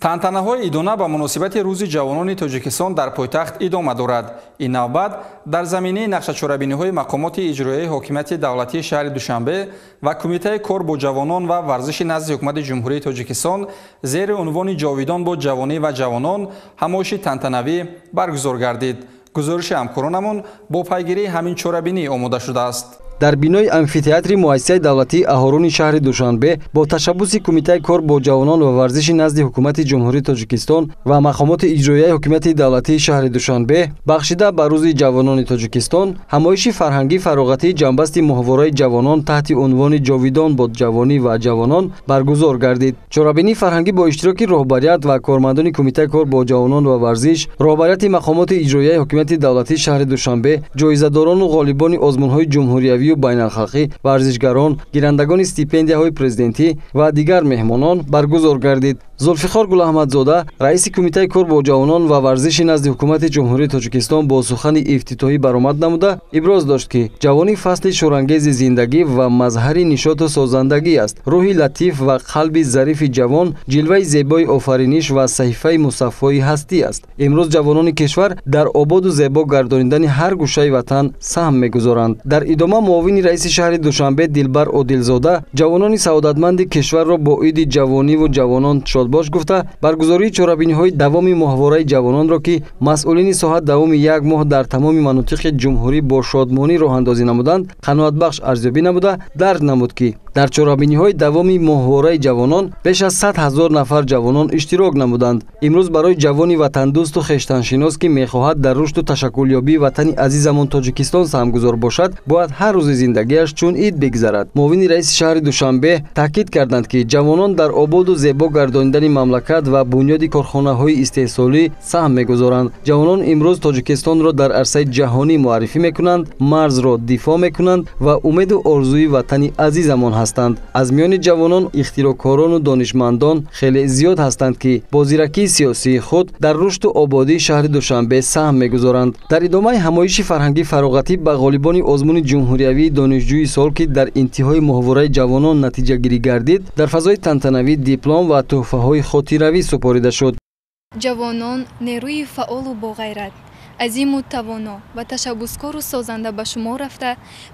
Тантанаҳои идона ба муносибати Рӯзи ҷавонони Тоҷикистон дар пойтахт идома дорад. Ин навбат дар заминаи нақшачорабиниҳои мақомоти иҷроияи ҳокимияти давлатии шаҳри Душанбе ва Кумитаи кор бо ҷавонон ва варзиши назди Ҳукумати Ҷумҳурии Тоҷикистон зери унвони «Ҷовидон бод ҷавонӣ ва ҷавонон» ҳамоиши тантанавӣ баргузор гардид. Гузориши ҳамкоронамон бо пайгирии ҳамин чорабинӣ омода шудааст. Дар бинои амфитеатри муассисаи давлатии аҳорони шаҳри Душанбе бо ташаббуси Кумитаи кор бо ҷавонон ва варзиши назди Ҳукумати Ҷумҳурии Тоҷикистон ва мақомоти иҷроияи ҳокимияти давлатии шаҳри Душанбе бахшида ба Рӯзи ҷавонони Тоҷикистон ҳамоиши фарҳангӣ фароғатии ҷамъбасти моҳвораи ҷавонон таҳти унвони «Ҷовидон бод ҷавонӣ ва ҷавонон» баргузор гардид. Чорабинии фарҳангӣ бо иштироки роҳбарият ва кормандони Кумитаи кор бо ҷавонон ва варзиш, роҳбарияти мақомоти иҷроияи ҳокимияти давлатии шаҳри Душанбе, ҷоизадорону ғолибони озмунҳои ҷумҳуриявию байналхалқӣ, варзишгарон, гирандагони стипендияҳои президентӣ ва дигар меҳмонон баргузор гардид. Зулфиқор Гулаҳмадзода, раиси Кумитаи кор бо ҷавонон ва варзиши назди Ҳукумати Ҷумҳурии Тоҷикистон, бо сухани ифтитоҳӣ баромад намуда иброз дошт, ки ҷавонӣ фасли шӯрангези зиндагӣ ва мазҳари нишоту созандагӣ аст. Рӯҳи латиф ва қалби зарифи ҷавон ҷилваи зебои офариниш ва саҳифаи мусаффои ҳастӣ аст. Имрӯз ҷавонони кишвар дар ободу зебо гардонидани ҳар гӯшаи ватан саҳм мегузоранд. Дар идома муовини раиси шаҳри Душанбе Дилбар Одилзода ҷавонони саодатманди кишварро бо иди ҷавониву ҷавонон шодбош гуфта, баргузории чорабиниҳои давоми моҳвораи ҷавононро, ки масъулини соҳа давоми як моҳ дар тамоми манотиқи ҷумҳурӣ бо шодмонӣ роҳандозӣ намуданд, қаноатбахш арзёбӣ намуда, дарҷ намуд, ки дар чорабиниҳои давоми моҳвораи ҷавонон беш аз 100 000 нафар ҷавонон иштирок намуданд. Имрӯз барои ҷавони ватандӯсту хештаншинос, ки мехоҳад дар рушду ташаккулёбии ватани азизамон Тоҷикистон саҳмгузор бошад, бояд ҳар рӯзи зиндагиаш чун ид бигзарад. Муовини раиси шаҳри Душанбе таъкид карданд, ки ҷавонон дар ободу зебо гардонидани мамлакат ва бунёди корхонаҳои истеҳсолӣ саҳм мегузоранд. Ҷавонон имрӯз Тоҷикистонро дар арсаи ҷаҳонӣ муаррифӣ мекунанд, марзро дифоъ мекунанд ва умеду орзуи ватани азизамон ҳастанд. Аз миёни ҷавонон ихтироъкорону донишмандон хеле зиёд ҳастанд, ки бо зиракии сиёсии худ дар рушду ободии шаҳри Душанбе саҳм мегузоранд. Дар идомаи ҳамоиши фарҳангӣ фароғатӣ ба ғолибони озмуни ҷумҳуриявии «Донишҷӯи сол», ки дар интиҳои моҳвораи ҷавонон натиҷагирӣ гардид, дар фазои тантанавӣ диплом ва тӯҳфаҳои хотиравӣ супорида шуд. Ҷавонон нерӯи фаъолу боғайрат, азиму тавоно ва ташаббускору созанда ба шумор рафта,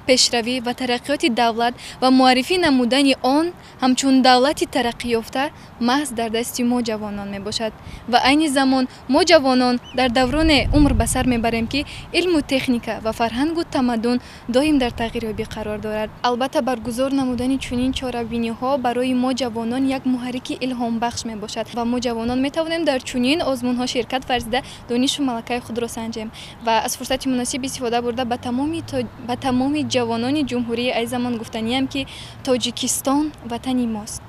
пешравӣ ва тараққиёти давлат ва муаррифӣ намудани он ҳамчун давлати тараққиёфта маҳз дар дасти мо ҷавонон мебошад. Ва айни замон мо ҷавонон дар давроне умр ба сар мебарем, ки илму техника ва фарҳангу тамаддун доим дар тағйирёбӣ қарор дорад. Албатта, баргузор намудани чунин чорабиниҳо барои мо ҷавонон як муҳаррики илҳомбахш мебошад ва мо ҷавонон метавонем дар чунин озмунҳо ширкат варзида, донишу малакаи худро санҷем. Ва аз фурсати муносиб истифода бурда, ба тамоми ҷавонони ҷумҳурии азизамон гуфтаниям, ки Тоҷикистон ватани мост.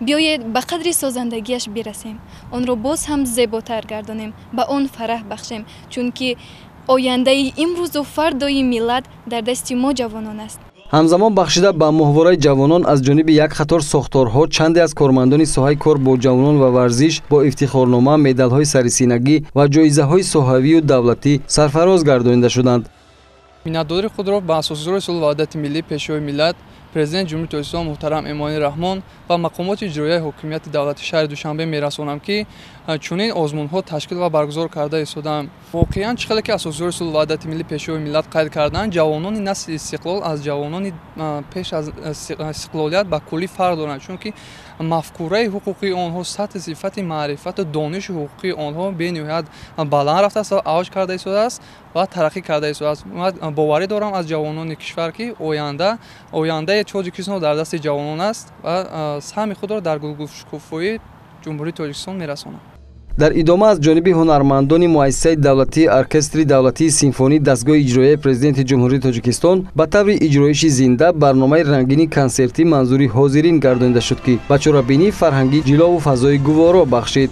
Биёед, ба қадри созандагиаш бирасем, онро боз ҳам зеботар гардонем, ба он фараҳ бахшем, чунки ояндаи имрӯзу фардои миллат дар дасти мо ҷавонон аст. Ҳамзамон, бахшида ба моҳвораи ҷавонон аз ҷониби як қатор сохторҳо чанде аз кормандони соҳаи кор бо ҷавонон ва варзиш бо ифтихорнома, медалҳои сарисинагӣ ва ҷоизаҳои соҳавию давлатӣ сарфароз гардонида шуданд. Миннатдории худро ба Асосгузори сулҳу ваҳдати миллӣ, Пешвои миллат, Президенти Ҷумҳурии Тоҷикистон муҳтарам Эмомалӣ Раҳмон ва мақомоти иҷроияи ҳокимияти давлати шаҳри Душанбе мерасонам, ки чунин озмунҳо ташкил ва баргузор карда истодаанд. Воқеан, чӣ хеле ки Асосгузори сулҳу ваҳдати миллӣ, Пешвои миллат қайд карданд, ҷавонони насли истиқлол аз ҷавонони пеш аз истиқлолият ба куллӣ фарқ доранд, чунки мафкураи ҳуқуқии онҳо, сатҳи сифати маърифату дониши ҳуқуқии онҳо бениҳоят баланд рафтааст ва авҷ карда истодааст ва тараққӣ карда истодааст. Ман боварӣ дорам аз ҷавонони кишвар, ки ояндаи Тоҷикистон дар дасти ҷавонон аст ва саҳми худро дар гулгулшукуфоии Ҷумҳурии Тоҷикистон мерасонад. Дар идома аз ҷониби ҳунармандони муассисаи давлатии Оркестри давлатии симфонии дастгоҳи иҷроияи Президенти Ҷумҳурии Тоҷикистон ба таври иҷроиши зинда барномаи рангини консертӣ манзури ҳозирин гардонида шуд, ки ба чорабинии фарҳангӣ ҷилову фазои гуворо бахшид.